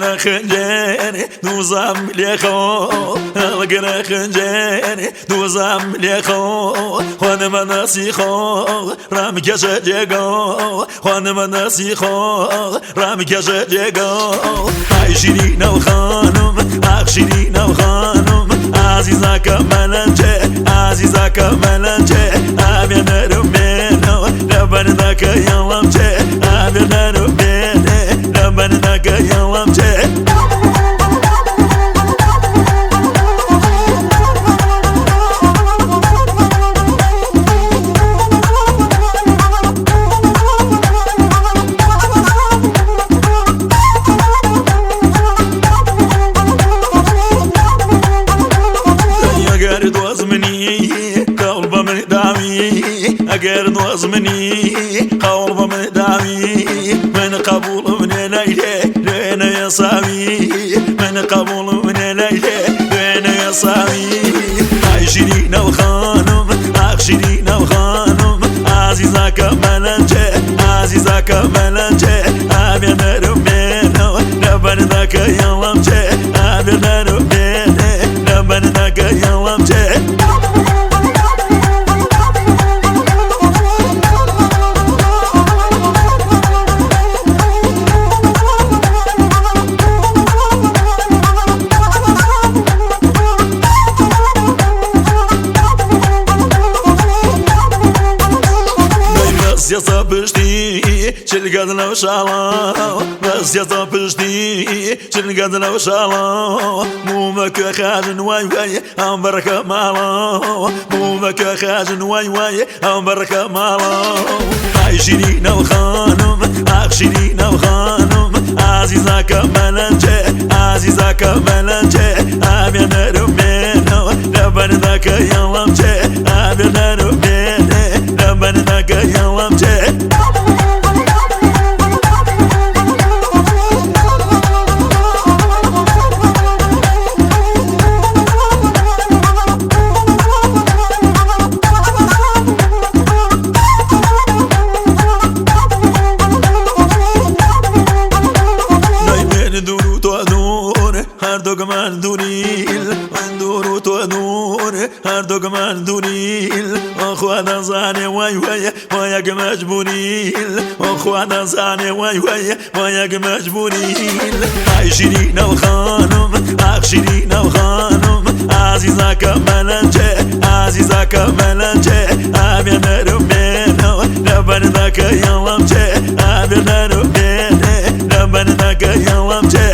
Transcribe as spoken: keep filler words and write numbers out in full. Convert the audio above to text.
Xincer dozam lê xo, hilgire xincer dozam lê xo, xwe nime nesî xo, ram keşe cêgo, xwe nime nesî xo, ram keşe cêgo. Ay şirîne xanim, ax şirîne xanim, azîzeke melençe, azîzeke melençe, amê nerim bêno, le berdeke yalamçe, amê nerim bêne, le berdeke yalamçe. Eger doz minî, qewl be min dawî. Eger doz minî, qewl be min dawî. Min qebûl bine leylê, lê ne yesawî. Min qebûl bine leylê, lê ne yesawî. Ay şirîne xanim, ax şirîne xanim, azîzeke melençe, azîzeke melençe, amê nerim bêno, le berdeke yalamçe, amê nerim bêne, le berdeke yalamçe. Siyasa piştî çilgedine şala, siyasa piştî çilgedine şala. Mûmeke xejin way way, em berke mala. Mûmeke xejin way way, em berke mala. Ay şirîne xanim, ax şirîne xanim, azîzeke melençe, azîzeke melençe, amê nerim bêno, le berdeke yalamçe, amê nerim bêne, le berdeke yalamçe. Nayên dûr û tu dûr, her dog man dûrîl. Min dûr û tu dûr, her dog man dûrîl. Xweda zane way way, wayek mecbûrîl. Xweda zane way way, wayek mecbûrîl. Ay şirîne xanim, ax şirîne xanim, azîzeke melençe, azîzeke melençe, amê nerim bêno, le berdeke yalamçe, amê nerim bêne, le berdeke yalamçe.